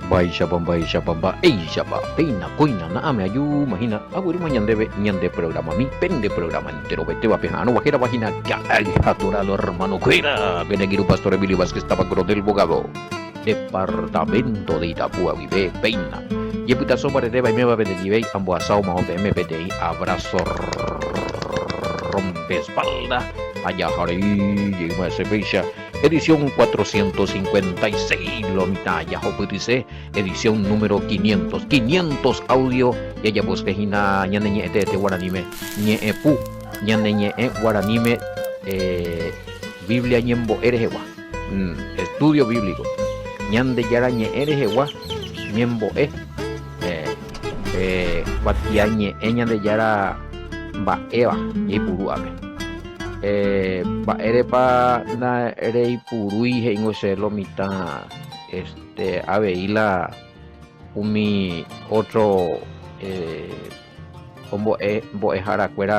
Mba'éichapa, mba'éichapa, mba'éichapa, péina kóina na'ãme aju mahína aguerúma ñandéve ñande programami, pende programa enterovetéva peha'arõva hérava hína Ka'ay ha Torado hermano-kuéra, pene angirũ Pastor Emilio Vázquez táva Coronel Bogado, departamento de Itapúa guive, péina jepytaso mbaretéva aiméva penendivéi ambohasa oma'õ peẽme peteĩ abrazo rompe espalda ha jaharei jeýma hese péicha. Edición 456 lo mitã jahopytyse edición número 500. 500 audio jajapose hína ñane ñe'ẽteete guaraníme ñe'ẽpu ñane ñe'ẽ guaraníme eh, Biblia ñembo'e rehegua. Mm, estudio bíblico. Ñandejára ñe'ẽ rehegua ñembo'e. Eh, eh, kuatia ñe'ẽ Ñandejára mba'éva jaipuru ápe. Eh, mba'érepa ndareipurúi he'ingo che lo mitã este avei la umi otro eh, ombo'e mbo'eharakuéra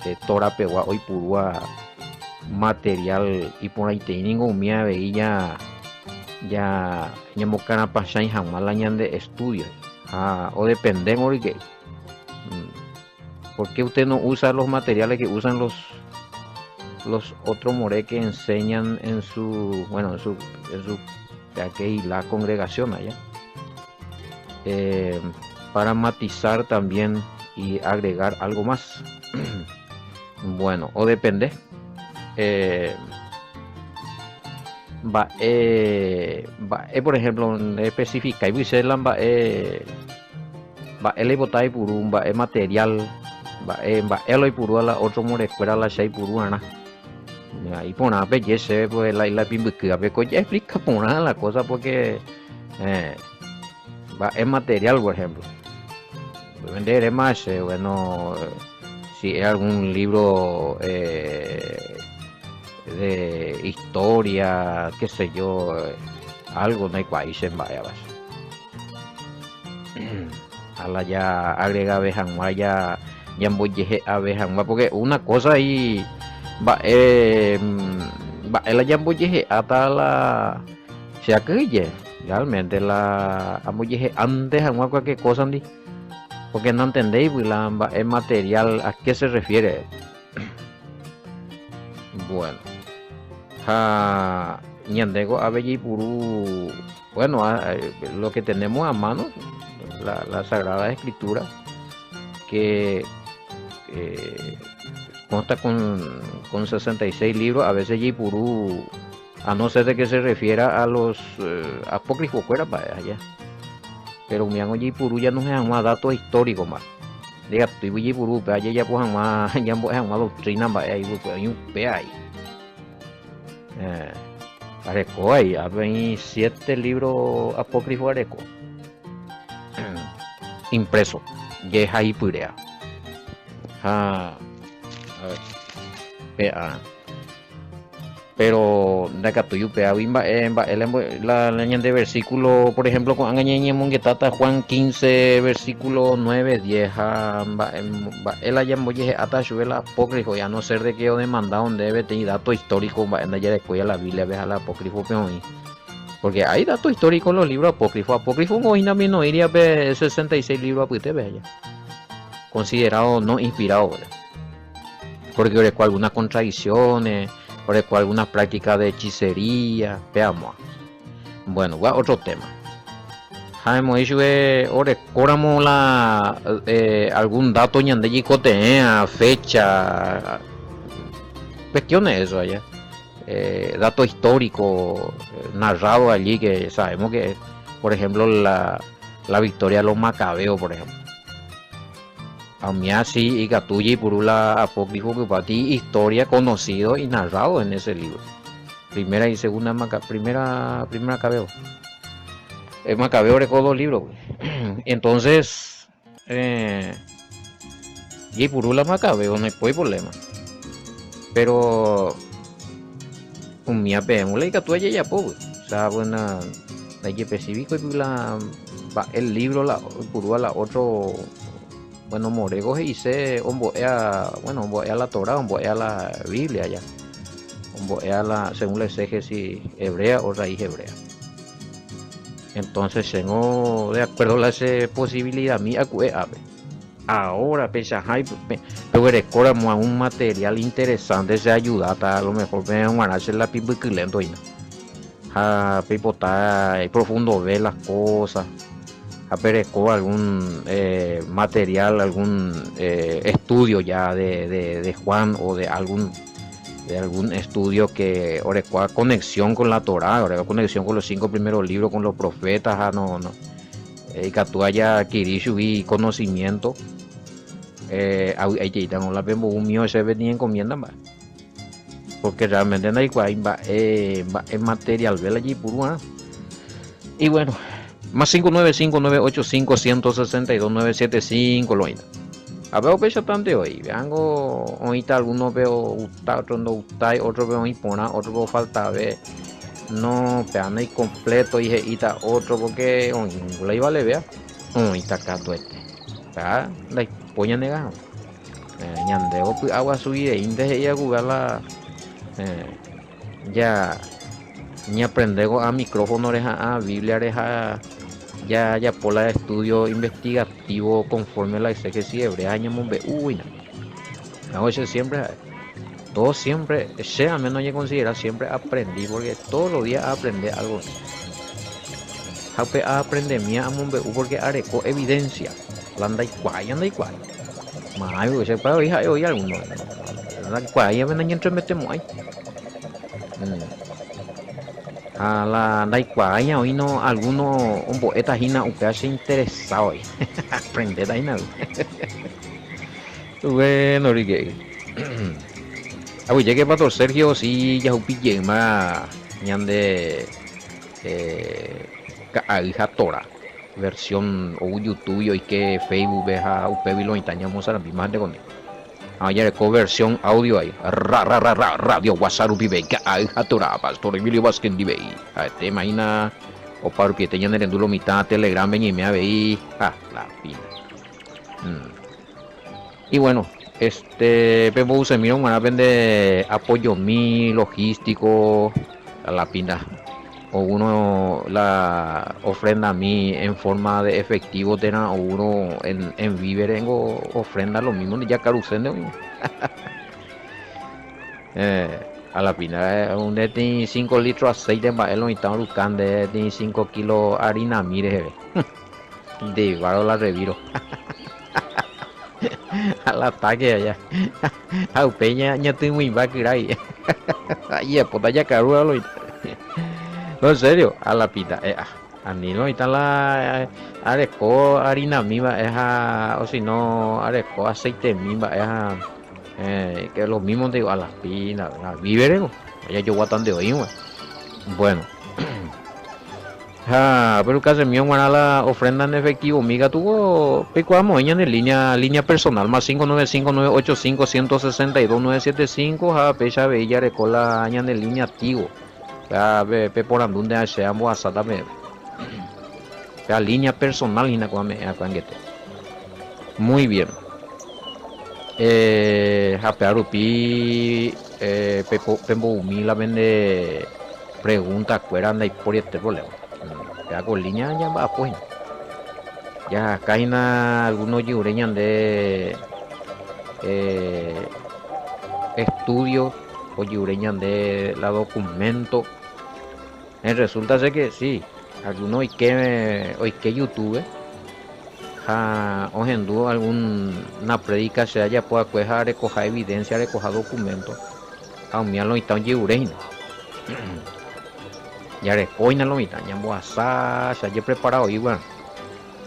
eh, torapegua oipurúva material iporãitei ningo umi avei ja ja ñamokarapachãi hag̃ua la ñande estudio ha odepende porque ¿Por qué usted no usa los materiales que usan los los otros more que enseñan en su bueno en su en su y la congregación allá? Eh, para matizar también y agregar algo más. bueno, o depende. Eh, mba'e mba'e por ejemplo especifica y la mba'e Mba'e la oipota aipuru, mba'e material, mba'e mba'e la oipurúva la otro morekuéra la che aipuru arã. Iporã peje chéve pues la ilapimbykyvape ko jaexplica porã la cosa porque eh, mba'e material por ejemplo. Nde eréma che, bueno, si es algún libro eh, de historia, qué sé yo, algo ndaikuaái che mba'éva che. A la ja agregave hag̃ua ja ñambojehe'ave hag̃ua porque una cosa y mba'e mba'e la ñambojehe'áta la che akyhyje realmente la ambojehe'ánte hag̃ua cualquier cosa ndi porque nantendéigui la mba'e material a qué se refiere. Bueno, ha ñande ko'ápe jaipuru Bueno, lo que tenemos a mano, la, la Sagrada Escritura, que eh, consta con, con 66 libros, a veces jaipuru, a no ser de que se refiera a los eh, apócrifos kuéra pa allá. Pero umi ángo jaipuru ya no hag̃ua datos históricos ma. Ndikatúigui jaipuru upéva jajapo hag̃ua ñambo'e hag̃ua doctrina mba'e aí oĩ upéva aí. Eh, areko aí, ápe oĩ siete libro apócrifo areko. Impreso, jehaipyréa. Ha, a ver, pe'a. Pero ndaikatúi upévagui mba'e mba'e la, la ñande versículo, por ejemplo, ko'ág̃a ñañemongetáta Juan 15, versículo 9, 10 ha mba'e mba'e la ñambojehe'áta chupe la apócrifo, a no ser de que odemanda ndéve peteĩ dato histórico mba'e ndajarekói la Biblia-pe ha la apócrifo-pe oĩ. Porque hay dato histórico en los libros apócrifos. Apócrifo oĩna mi noĩria pe 66 libro apytépe aja. Considerado no inspirado. ¿verdad? Porque oreko algunas contradicciones, oreko algunas prácticas de hechicería, peamoa. Bueno, va otro tema. Ha emoĩ chupe orekóramo la eh, algún dato ñande jikote'ẽa, fecha, cuestiones eso allá. Eh, dato histórico eh, narrado allí que sabemos que, por ejemplo, la, la victoria de los macabeos, por ejemplo. Ha umi así ikatu jaipuru la apócrifo pypati historia conocido y narrado en ese libro. Primera y segunda Maca, primera, primera Macabeo. El Macabeo oreko dos libros. Entonces, eh, jaipuru la Macabeo, no hay problema. Pero umi apeẽmula ikatu ajejapo, pues. O sea, buena, ndaijepesívikoi la mba'e libro la oipurúva la otro bueno morego he'ise ombo'ea bueno ombo'ea la Torá ombo'ea la Biblia ya ombo'ea la según la exégesis hebrea o raíz hebrea. Entonces chéngo de acuerdo la che posibilidadmi aku'e ápe. Ahora peichaha peguerekóramo algún material interesante che ayudáta a lo mejor peẽ g̃uarã che lápiz mbykylénto hína. Ha peipota iprofundove las cosas ha pereko algún material, algún estudio ya de Juan o de algún de algún estudio que orekóva conexión con la Torá, orekóva conexión con los cinco primeros libros, con los profetas, ha no, no ikatu ajaadquiri chugui conocimiento avy'aiteíta la pembovu mío chéve ni encomienda mba'e. Porque realmente ndaikuaái mba'e mba'e material-ve la jaipuru va'erã. Y bueno, más 595 985 162 975 lo oĩta. Ha pe upéicha tante oĩ, veángo oĩta alguno-pe ogusta, otro ndogustái, otro-pe oĩ porã, otro-pe ofaltave. No, péva naicomplétoi he'íta otro porque oĩ la ivalevéva, oĩta katuete. Péva ndaipói ñanega hag̃ua. Ñandévo py'aguasuireínte he'i akuga la ja ñaaprende ko'ã micrófono reha'ã Biblia reha jajapo la estudio investigativo conforme la exégesis hebrea ha ñamombe'úguina. Hago che siempre ha'e. Todo siempre, che al menos añeconsidera siempre aprendí porque todos los días aprende algo. Ha upe aaprendemía amombe'u porque areko evidencia. La ndaikuaái ha ndaikuaái. Máviko che kuaa oĩ ha'e oĩ alguno. Ndaikuaái ave nañentremetemo'ãi. Ha la ndaikuaái oĩno alguno ombo'éta hína upéva che interesado oĩ. Aprendéta hína. Bueno, Rique'y. Aguyjéke Pastor Sergio si jahupi jeýma ñande ka'ay ha Torá versión ou YouTube-gui oike Facebook-pe ha upégui lo oĩta ñamosarambi más nde. Ha jareko versión audio ahí. Ra ra ra ra Radio WhatsApp rupive ka'ay ha Torá Pastor Emilio Vázquez ndive. Ha'ete imagina opa rupiete ñane rendu lo mitã Telegram-pe ñaime avei. Ha, la pina. Y bueno, este, pemboysemírõ g̃uarã pende apoyomi logístico a la pinta. Oúrõ la ofrendami en forma de efectivo térã oúrõ en, en víveres ngo ofrenda lo mismo jakarusénte oĩ. Eh, a la pinta, nde tĩ 5 litro aceite mba'e lo mitã oruka nde tĩ 5 kilo harinami reheve. Ndevaro la reviro. Al ataque allá. Ha upéi ñatyg̃uimba kyrái. Ijapóta jakaru lo No, en serio, a la pita. Eh, ah, ani lo mitã la areko harinami mba'e ha o si no areko aceitemi mba'e ha eh, que lo mismo te digo, a la pina, la víveres, jajoguátante oĩva. Bueno. Ha péro kasemi og̃uarã la ofrenda en efectivo-mi katu peikuaamo'ãi ñane línea, línea personal, más 595 985 162 975 ha péicha avei jareko la ñane línea Tigo. Péa peporandúnte ha che ambohasáta peẽme. Péa línea personal hína ko ame'ẽ va'ekue angete. Muy bien. Eh, ha péa rupi eh, pemboumi la pende Pregunta kuéra ndaipóriete problema. Péva ko línea ñamba'apo hína. Jahaka hína alguno ojyure ñande eh, estudio, ojyure ñande la documento. Eh, resulta ser que sí, alguno oike, oike YouTube ha ohendu alguna prédica che ajapo va'ekue ha arekoha evidencia, arekoha documento. Ha umíva lo mitã ojevure hína. Jareko hína lo mitã, ñambohasa che ajeprepara oĩ guarã.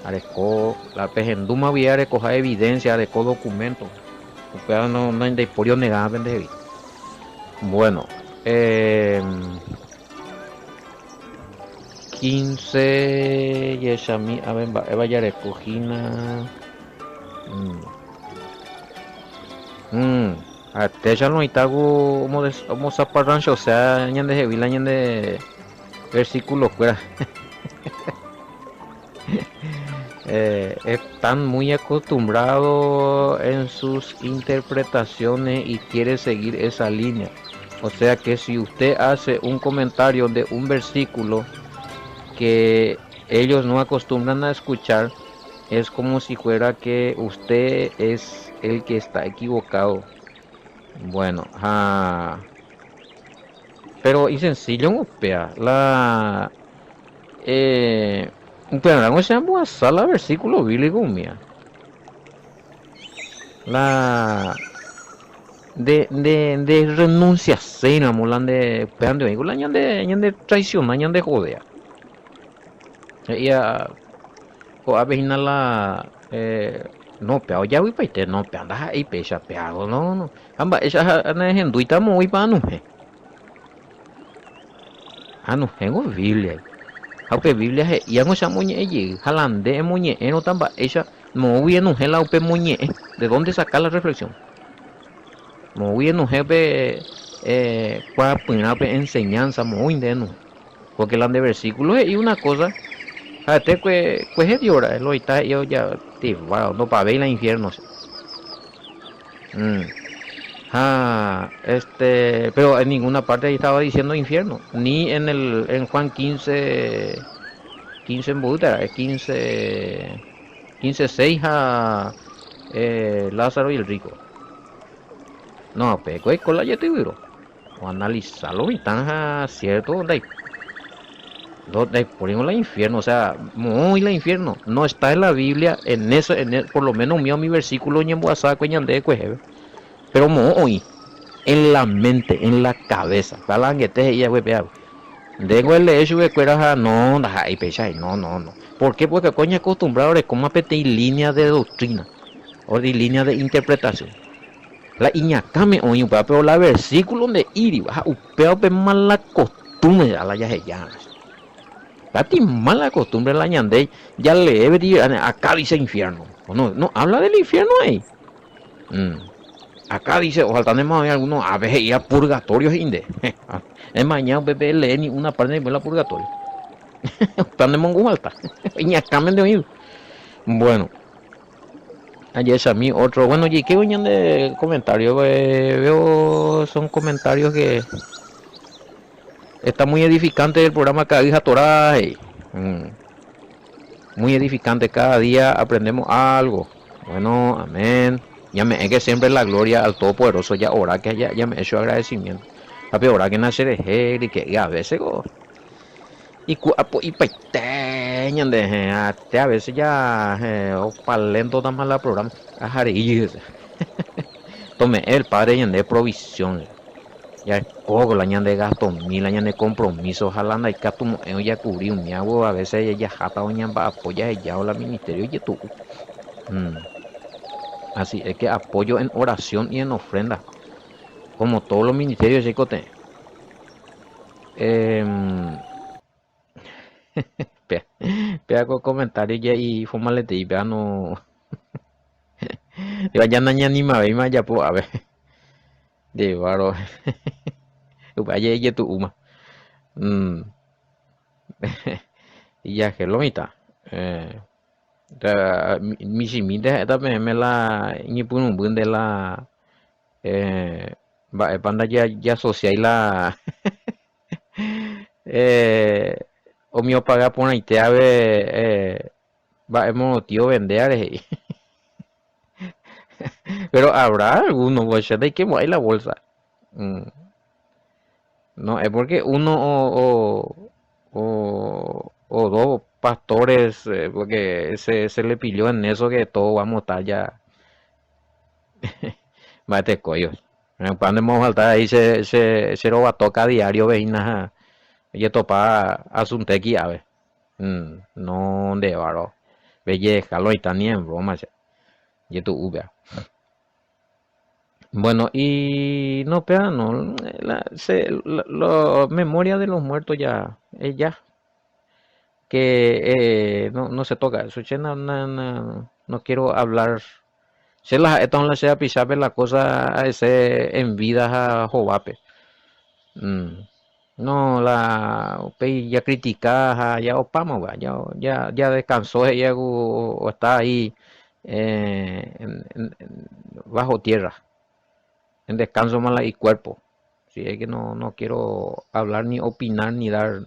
Areko la pehendúma guive arekoha evidencia, areko documento. Upéva no ndaipóri onegáva pendehegui. Bueno, eh, 15 jahechami ave mba'éva jareko hína. Mm. Mm. Ha'etéicha lo oĩta ku omozaparranchosea ñandehegui la ñande versículo-kuéra. Eh, están muy acostumbrados en sus interpretaciones y quiere seguir esa línea. O sea que si usted hace un comentario de un versículo que Ellos no acostumbran a escuchar, es como si fuera que usted es el que está equivocado. Bueno, ha pero isencillo upéa la eh, upearãngo che ambohasa la versículo bíblico umía. La nde nde nde renunciaséiramo la nde upévante oĩko la ñande ñande traiciona ñande jodea. He'ía ko'ápe hína la no péa ojavypaite, no péa ndaha'éi péicha péa no no ha mba'éicha nehendúita moõipa anuhẽ. Anuhẽngo Biblia. Ha upe Biblia he'íango che amoñe'ẽ jey ha la nde emoñe'ẽrõta mba'éicha moõgui enuhẽ la upe moñe'ẽ, de dónde saca la reflexión. Moõgui enuhẽ upe kuaapyrã, upe enseñanza, moõgui nde enuhẽ. Porque la nde versículo he'i una cosa, ha'ete kuehe Dios ra'e, lo ita he'i ojativa, ndopavéi la infierno. Mm. Ha, este, pero en ninguna parte ahí estaba diciendo infierno, ni en el en Juan 15 15 mboýta 15 15 6 ha eh, Lázaro y el rico. No, pe ko la jetyvyro. Oanalisa lo mitã ha cierto ndai ndaipóringo la infierno, o sea, moõ oĩ la infierno, no está en la Biblia en eso, en e, por lo menos umi umi versículo oñembohasa va'ekue ñande kuehépe, pero moõ oĩ en la mente, en la cabeza, upéva la angete he'i hague péva, ndéngo elee chupekuéra ha no ndaha'éi péicha he'i, no, no, no, ¿por qué? Porque ko oñeacostumbrado orekóma peteĩ línea de doctrina, o línea de interpretación. La iñakãme oĩ upéva, péro la versíkulo nde'íriva ha upéva upe mala kostúmbre ja la jaheja. Pati mala kostúmbre la ñande jalee peteĩ acá dice infierno. No, no habla del infierno ahí. Mm. Acá dice, ojalá nema oĩ alguno ápe he'íva purgatorio he'i nde. Emaña upépe elee ni una parte ni la purgatorio. Upéva nemongu'alta. Iñakãme nde oĩ. Bueno. Ajechami otro, bueno, jaikévo ñande comentario, veo son comentarios que está muy edificante el programa Ka'y ha Torá, he'i. Mm. Muy edificante, cada día aprendemos algo. Bueno, amén. Ñame'ẽ que siempre la gloria al Todopoderoso, ya ora que ya ñame'ẽ su agradecimiento. Ha pe ora que nace rehe, que a veces go Iku'apo'ipaite ñande ha'ete a veces ja opa lento tama la programa aharei hese. Tome'ẽ el padre ñande provisión jarekóko la ñande gastomi la ñane compromiso ha la ndaikatumo'ãi ojakubri umíago a veces jaháta oñamba'apo jahejávo la ministerio ijetu'u. Así es que apoyo en oración y en ofrenda como todos los ministerios che ikotevẽ. Péa ko comentario ja iformaletei péa no ja nañanimavéima ajapo ave. Ndevaro upéva ja ijetu'úma. Ijaje lo mitã. Michĩmínte ha'éta peẽme la iñepyrũmbýnte la Mba'épa ndajasosiái la umi opaga porãite ave mba'e morotĩ ovendéva rehe. Péro habrá alguno, pues che ndaikemo'ãi la bolsa. No es porque uno o dos pastores porque se le pilló en eso que todos vamos a estar ya Mba'etekói Upéva nde mofalta ahí che che che rovatoka diario veína ha jetopa asunte ki'ave. No ndevaro rejeheja lo oĩta ni en broma che jetu'u upéva. Bueno y no péva no la se la memoria de los muertos ya ya que eh, no, no se toca eso che no, no, no, no quiero hablar che la ha'éta la che rapichápe la cosa ha'ese en vida ha hovápe mm. No la upéi ja critica ha ja opáma upéva ya ya ya descansó he'i o está ahí eh, en, en, bajo tierra en descanso ma la icuerpo si es que no, no quiero hablar ni opinar ni dar.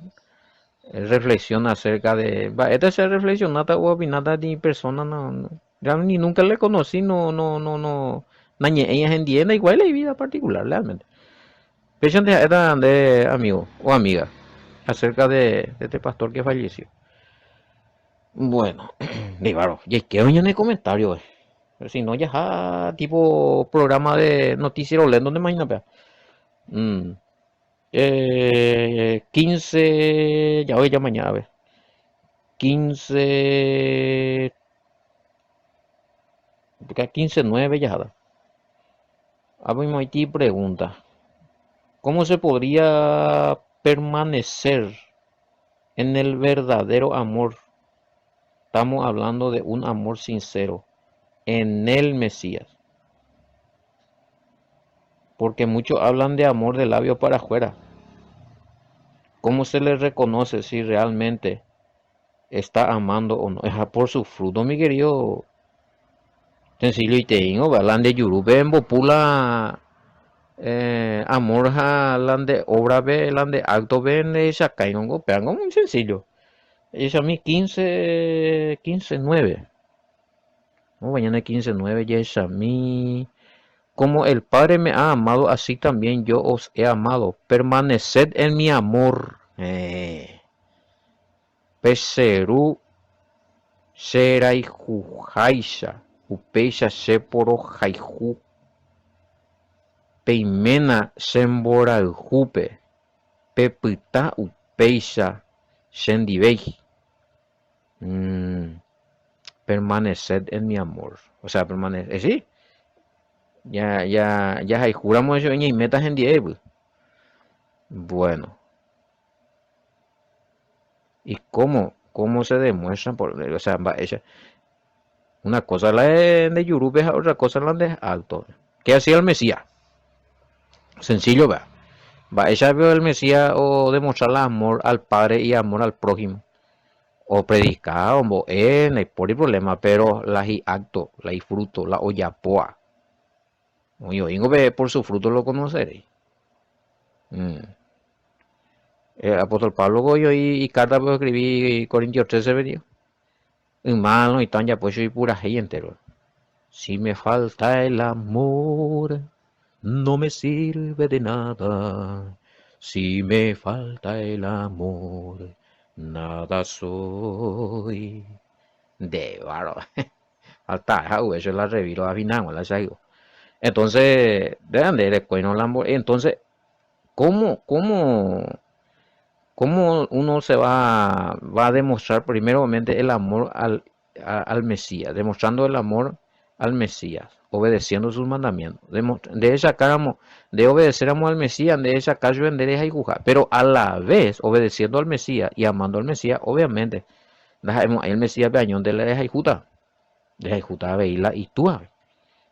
Reflexión acerca de mba'éta che arreflexionáta o aopináta ni persona no, ni nunca le conocí, no, no, no, no, nañe'ẽi ahendie, ndaikuaái la ivida particular realmente. Péichante ha'éta nde amigo o amiga acerca de, de este pastor que falleció. Bueno, ndéivaro, jaikérõ ñane comentario-pe, pero si no jaha tipo programa de noticiero lento nde imagina péva. Eh, 15, ya hoy ya mañana, a ver. 15, 15, 9 ya. Hago pregunta. ¿Cómo se podría permanecer en el verdadero amor? Estamos hablando de un amor sincero en el Mesías. Porque muchos hablan de amor de labios para afuera. ¿Cómo se le reconoce si realmente está amando o no? Es por su fruto, mi querido. Sencillo y te digo, la nde jurúpe embopu la eh, amor ha la nde obra-pe, la nde acto-pe ndehechakãirõ, péango muy sencillo. Echami 15, 15, 9. No, mañana 15, 9, jahechami. Como el Padre me ha amado, así también yo os he amado. Permaneced en mi amor. Eh. Pe che Ru cherayhuháicha, upéicha che porohayhu. Peiména che mborayhúpe, pepyta upéicha chendivéi. Mm, permaneced en mi amor. O sea, permaneced, sí. Ya, ya, jahayhúramo eso ñaiméta hendive. Bueno. ¿Y cómo, cómo se demuestra? Por, o sea, mba'éicha. Una cosa la de nde jurúpe ha otra cosa la nde acto. ¿Qué hacía el Mesías? Sencillo, vea. Mba'éicha el Mesías o demostrar el amor al Padre y amor al prójimo. O predica, ombo'e, ndaipóri problema, pero la hi'acto, la ifruto, la ojapóva. Oĩ oĩngo pe por su fruto lo conoceréis. Mm. El apóstol Pablo ko oĩ icarta-pe oescribi Corintios 13-pe tío. Yma oĩta ojapo chugui purahéi entero. Si me falta el amor, no me sirve de nada. Si me falta el amor, nada soy. Nde bárbaro. Falta ha'u eso la reviro afinag̃ua la che Entonces, nde nde rekuéirõ la mbo entonces, ¿cómo, cómo, cómo uno se va, va a demostrar primeramente el amor al, al Mesías? Demostrando el amor al Mesías, obedeciendo sus mandamientos. De sacáramos, de obedecéramos al Mesías, de sacar yo en Pero a la vez, obedeciendo al Mesías y amando al Mesías, obviamente, el Mesías pe añónte la rehayhúta. Rehayhúta avei la itúape.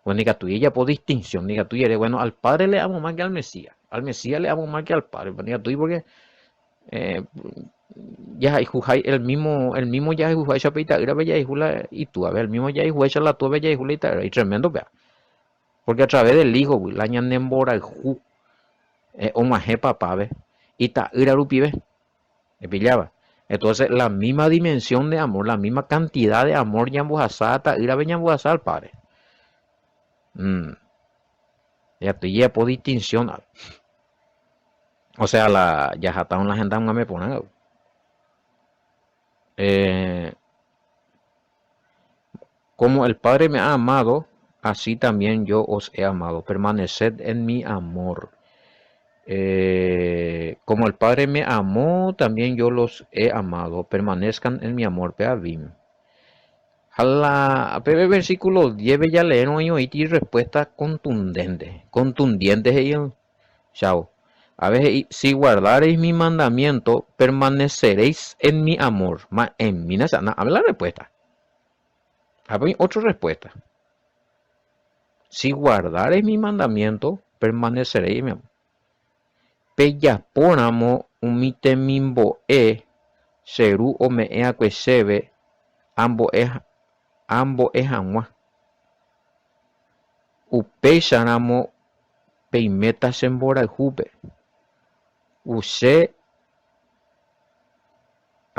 Bueno, nikatúi ejapo distinción, nikatúi ere, bueno, al Padre le amo más que al Mesías. Al Mesías le amo más que al Padre. Nikatúi porque eh, jahayhuhái el mismo, el mismo jahayhuháicha pe ita'ýrape jahayhu la itúape, el mismo jahayhuháicha la túape jahayhu la ita'ýra. Y tremendo péva. Porque a través del Hijo, la ñane mborayhu eh, og̃uahẽ papápe ita'ýra rupive. Epilláva. Entonces, la misma dimensión de amor, la misma cantidad de amor ñambohasa ta'ýrape ñambohasa al Padre. Mm. Ya estoy japo distinción. O sea, la jahata la gente me porã. Eh, como el Padre me ha amado, así también yo os he amado. Permaneced en mi amor. Eh, como el Padre me amó, también yo los he amado. Permanezcan en mi amor. Peavim. A la pe versículo 10 ya leerõ oĩ respuesta contundente. Contundente he'i. Chao. A ver, si guardareis mi mandamiento, permaneceréis en mi amor. Ma, en mi a ver la respuesta. A ver, otra respuesta. Si guardareis mi mandamiento, permaneceréis en mi amor. Pejapóramo umi temimbo'e che Ru ome'ẽ'akue chéve ambo'e ambo'e hag̃ua. Upéicharamo peiméta che mborayhúpe. Che.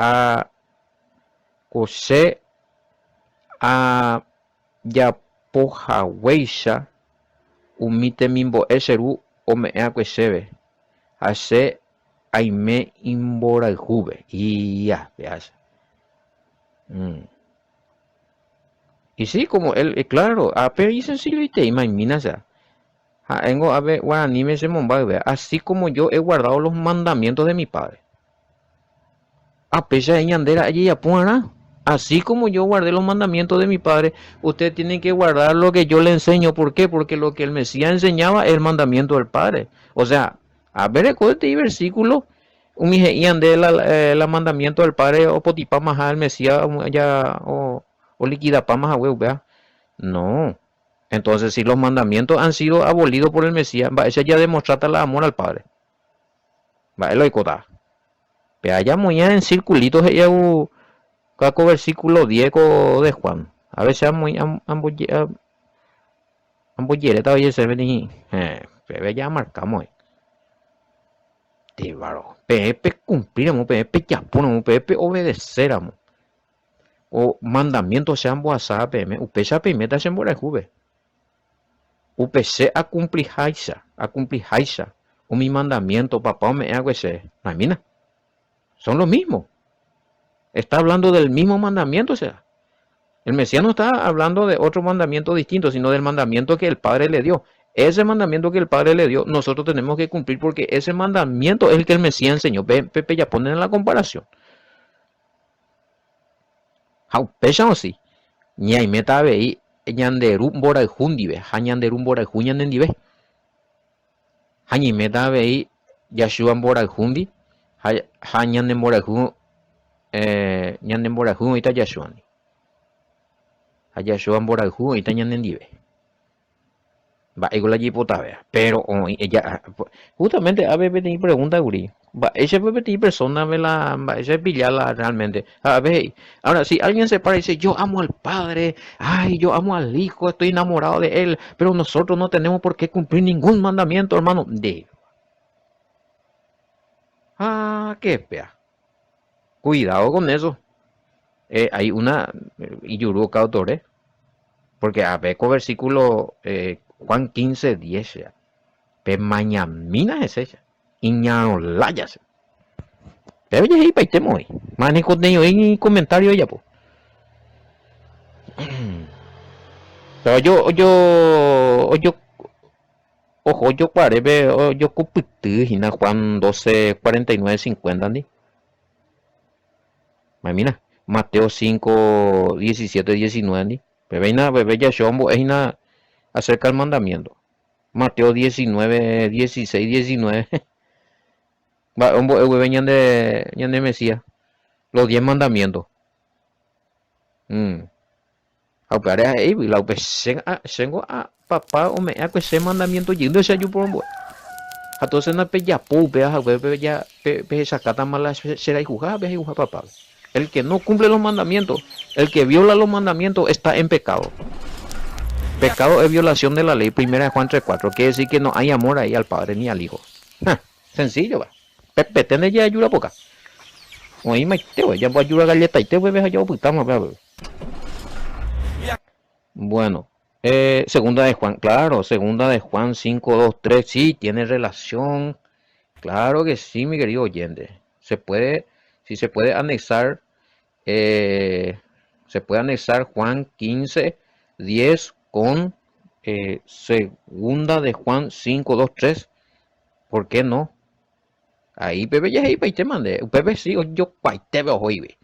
Ha ko che ajapohaguéicha umi temimbo'e che Ru ome'ẽ'akue chéve, ha che aime imborayhúpe. Ia, peáicha. Y sí, como él, claro, ápe isencilloite, imaimína cha. Ha'éngo ápe guaraníme che mombayve, así como yo he guardado los mandamientos de mi Padre. Ha péicha he'i ñande ra'e jejapo va'erã. Así como yo guardé los mandamientos de mi Padre, ustedes tienen que guardar lo que yo le enseño. ¿Por qué? Porque lo que el Mesías enseñaba es el mandamiento del Padre. O sea, ápe reko peteĩ versículo Umi he'i ñande la mandamiento del Padre opotipámaha el Mesías ja oliquidapáma hague upéva. No. Entonces, si los mandamientos han sido abolidos por el Mesías, mba'éicha jademostrata la amor al Padre? Mba'e la oikóta? Pe aja moĩa en circulito he'i ko versículo 10 ko de Juan. A veces amoĩ ambojeréta ojeser peteĩ, peve ja amarkámoĩ. Tívaro, peẽ pekumplíramo, peẽ pejapóramo, peẽ peobedecéramo ko mandamiento che ambohasáva peẽme, upéicha peiméta che mborayhúpe. Upe che akumpliháicha, akumpliháicha umi mandamiento Papá ome'ẽ'akue chéve. Naimína. Son lo mismo. Está hablando del mismo mandamiento, o sea. El Mesías no está hablando de otro mandamiento distinto, sino del mandamiento que el Padre le dio. Ese mandamiento que el Padre le dio, nosotros tenemos que cumplir porque ese mandamiento es el que el Mesías enseñó. Pepe ya ponen la comparación. Ha upéicha osi, ñaiméta avei ñande Ru mborayhu ndive ha ñande Ru mborayhu ñanendive. Ha ñaiméta avei Yahshua mborayhúndi ha ha ñane mborayhu ñane mborayhu oĩta Yahshua-ndi. Ha Yahshua mborayhu oĩta ñanendive. Mba'éiko la jaipotavéva. Péro oĩ justamente ápe peteĩ pregúnta kuri, Mba'éichapa peteĩ persónape la mba'éicha epilla la realmente. Ha ápe he'i, ahora si alguien se para y dice, yo amo al Padre, ay, yo amo al Hijo, estoy enamorado de él, pero nosotros no tenemos por qué cumplir ningún mandamiento, hermano. Nde. Ha, qué péa. Cuidado con eso. Eh, hay una ijuru oka otore. Porque ápe ko versículo eh, Juan 15, 10, ya. Pemañamína hese cha. Iñarõlája che. Péva jeheipaite oĩ. Ma niko oĩ comentario ojapo. Péva ojo ojo ojo oho ojokuarépe ojokupyty hína Juan 12, 49, 50 ndi. Mamína, Mateo 5, 17, 19 ndi. Péva péva jacho ombo'e hína acerca del mandamiento. Mateo 19, 16, 19. Mba'e ombo'e guive ñande ñande Mesías. Los 10 mandamientos. Mm. Ha upévare ha'éigui la upe che chéngo a papá ome'ẽakue che mandamiento jeýnte che aju porombo'e. Ha entonces ndapejapo upéva haguépe ja pehechakátama la che rayhuha ha pehayhuha papápe. El que no cumple los mandamientos, el que viola los mandamientos está en pecado. Pecado es violación de la ley, primera de Juan 3.4. Quiere decir que no hay amor ahí al Padre ni al Hijo. Sencillo, va. Pepete nde jajurapoka. Oĩmaite, va. Jamboajura galletaite upépe ha jaopytáma upéva. Bueno, segunda de Juan, claro, segunda de Juan 5, 2, 3, sí, tiene relación. Claro que sí, mi querido oyente. Se puede, si se puede anexar, se puede anexar Juan 15, 10 con segunda de Juan 5, 2, 3. ¿Por qué no? Ahí pépe jaheipaite mande. Upépe sí ojokuaitépe ohoive.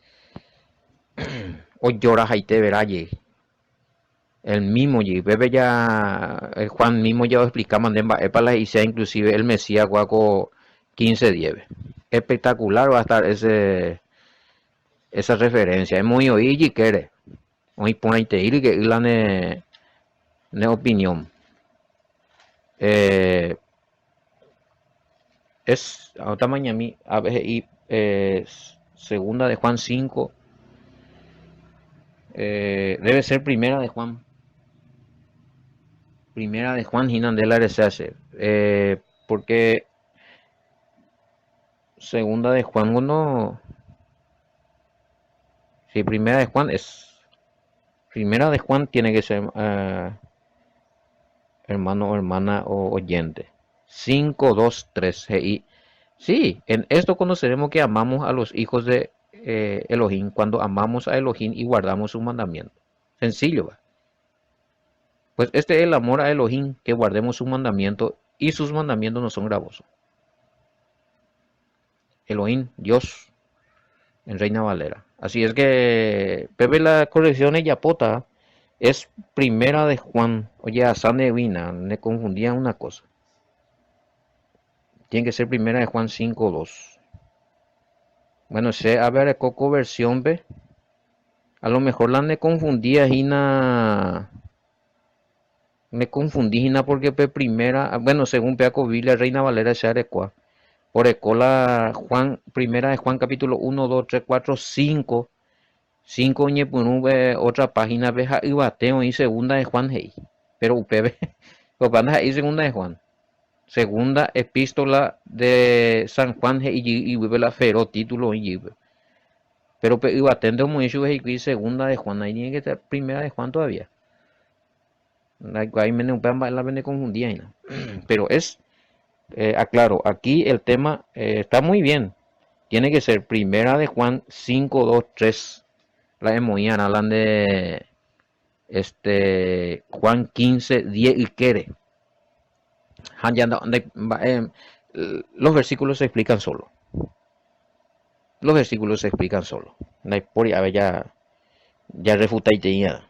Ojorahaite vera jey. El mismo jey. Upépe ya Juan mismo ya oexplica mande mba'épa la he'ise inclusive el Mesías kua ko 15 10-pe. Espectacular va a estar ese esa referencia. Emoĩ oĩ ijykére. Oĩ porãitei ryke'y la ne ne opinión. Eh, es, ahora mañami, a ver, he'i eh, segunda de Juan 5, eh, debe ser primera de Juan. Primera de Juan hína nde la resease. Eh, porque segunda de Juan no. Sí, primera de Juan es. Primera de Juan tiene que ser eh, hermano o hermana o oyente. 5, 2, 3, he'i, Sí, en esto conoceremos que amamos a los hijos de eh, Elohim cuando amamos a Elohim y guardamos su mandamiento. Sencillo, va. Pues este es el amor a Elohim, que guardemos su mandamiento y sus mandamientos no son gravosos. Elohim, Dios, en Reina Valera. Así es que, Pepe, la corrección es yapota, es primera de Juan. Oye, Asane Vina, me confundía una cosa. Tiene que ser primera de Juan 5.2. Bueno, sé, a ver, coco versión B. A lo mejor la me confundía, Gina. Me confundí, Gina, porque pe primera, bueno, según Peaco Biblia, Reina Valera se arecua. Por la Juan, primera de Juan capítulo 1, 2, 3, 4, 5. 5 oñepyrũ otra página pe ha yvate oĩ segunda de Juan he'i. Pero upépe, opa ndaha'éi segunda de Juan. Segunda epístola de San Juan he'i jey iguýpe la Fero título oĩ jeýpe. Pero pe yvaténte omoĩ chupe hikuái segunda de Juan, ahí tiene que estar primera de Juan todavía. Ndaikuaái mene upéva mba'e la pene confundía hína. Pero es, eh, aclaro, aquí el tema eh, está muy bien. Tiene que ser primera de Juan 5, 2, 3. La emoĩ'arã la nde este Juan 15, 10 ykére. Ha ya mba'e los versículos se explican solo. Los versículos se explican solo. Ndaipóri ave ya ya refutaiteĩ'arã.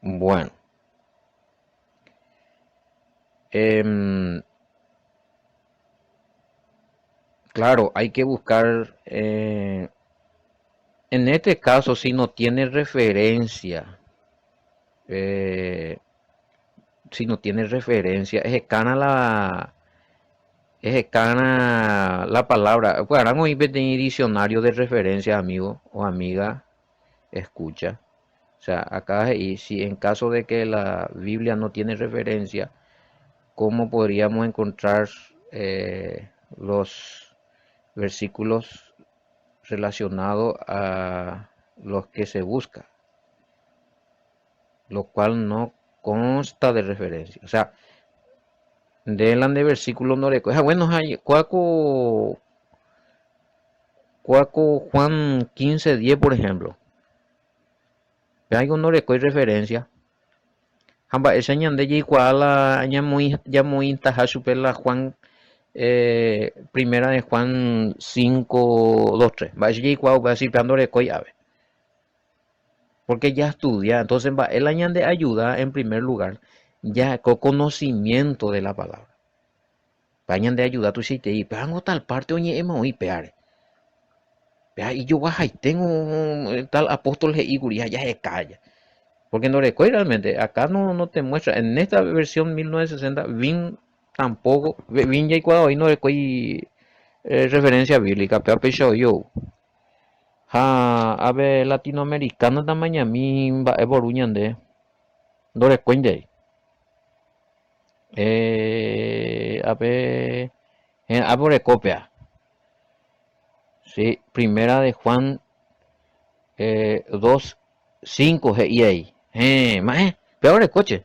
Bueno. Eh, claro, hay que buscar, eh, en este caso, si no tiene referencia, eh, si no tiene referencia, ehekárã la, ehekárã la palabra. Upearã oĩ peteĩ diccionario de referencia, amigo o amiga, escucha. O sea, acá he'i, si en caso de que la Biblia no tiene referencia, ¿cómo podríamos encontrar eh, los versículos relacionados a los que se busca? Lo cual no consta de referencia. O sea, nde la nde versículo ndorekói. Ha bueno, ha kóa ko kóa ko Juan 15, 10, por ejemplo. Pe aigo ndorekói referencia. Ha mba'éicha ñande jaikuaa la ñamoĩ ñamoĩtaha chupe la Juan eh, primera de Juan 5, 2, 3. Mba'éicha jaikuaa upéva si péva ndorekói ave. Porque jastudia, entonces mba'e la ñande ayuda en primer lugar jareko conocimiento de la palabra. Péva ñande ayuda tuichaitei, pévango tal parte oñe'ẽma oĩ péare. Péva ijoguahaiténgo tal apóstol he'i kuri ha jaheka ja. Porque ndorekói realmente, acá no, no te muestra, en esta versión 1960, vin tampoco, vin jaikuaa oĩ ndorekói eh, referencia bíblica, péva péicha oĩ ou. Ha ave latinoamericana tamañami mba'e poru ñande ndorekóinte. Eh, ape ape oreko péa. Sí, primera de Juan eh, 2, 5 he'i ai. Héẽ, ma'ẽ, péva oreko che.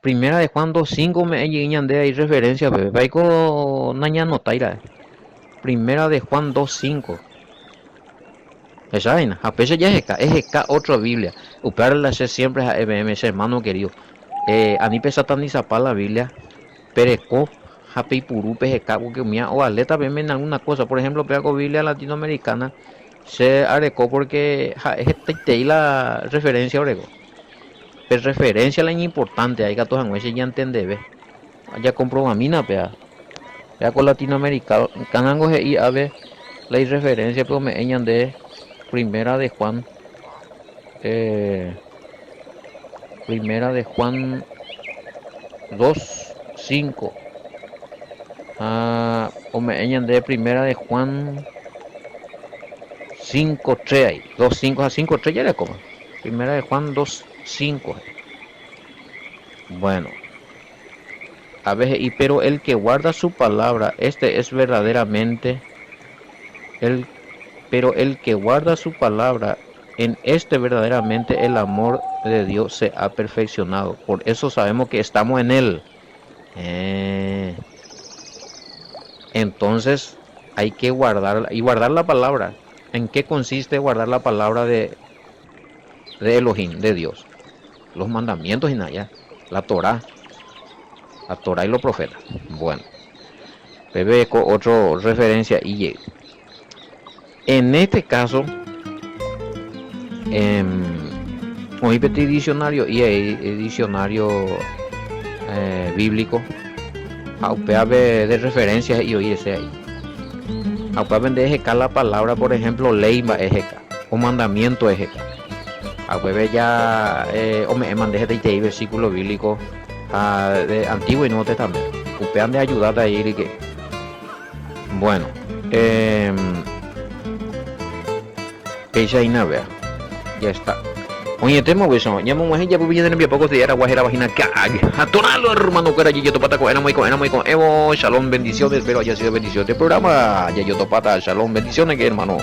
Primera de Juan 2, 5 ome'ẽ jey ñande ai referencia peve. Péiko nañanotái ra'e. Primera de Juan 2, 5. Hecháina, ha péicha jaheka, eheka otra Biblia. Upévare la che siempre ha'e peẽme, che hermano querido, eh, ani pesatanizapa la Biblia, pereko ha peipuru peheka, porque umíva ovaléta peẽme en alguna cosa. Por ejemplo, péva ko Biblia latinoamericana, Che areko porque ha'e hetaitei la referencia oreko. Pe referencia la iñimportante ikatu hag̃uáicha ñantendeve. Jakomprobamína péva. Péva ko latinoamericana-ngo he'i ave la irreferencia-pe ome'ẽ ñande primera de Juan eh, primera de Juan 2, 5. Ha ome'ẽ ñande primera de Juan 5, 3 ahí. 2, 5 ha 5, 3 jarekóma. Primera de Juan 2, 5. Bueno. A veces, y pero el que guarda su palabra, este es verdaderamente el Pero el que guarda su palabra, en este verdaderamente el amor de Dios se ha perfeccionado. Por eso sabemos que estamos en él. Eh. Entonces hay que guardar y guardar la palabra. ¿En qué consiste guardar la palabra de, de Elohim, de Dios? Los mandamientos y nada, la Torah. La Torah y los profetas. Bueno. Bebé otro referencia y En este caso, eh, oĩ peteĩ diccionario y hay diccionario eh, bíblico ha upévape de referencia he'i oĩ hese ahí. Ha upévape nde eheka la palabra, por ejemplo, ley mba'e eheka o mandamiento eheka. Ha upépe ja eh, ome'ẽma nde hetaiterei versículo bíblico ha de Antiguo y Nuevo Testamento. Upéva nde ayudáta ahí rike. Bueno, eh, péicha hína péa. Ya está. Oĩetéma upéicharõ, ñamog̃uahẽ japype ñane rembiapo ko ára hérava hína Ka'ag. Ha torãlo hermano-kuéra jajotopáta ko'ẽramo iko'ẽramo iko'ẽvo. Shalom, bendiciones, espero haya sido bendición este programa. Jajotopáta, shalom, bendiciones, hermano.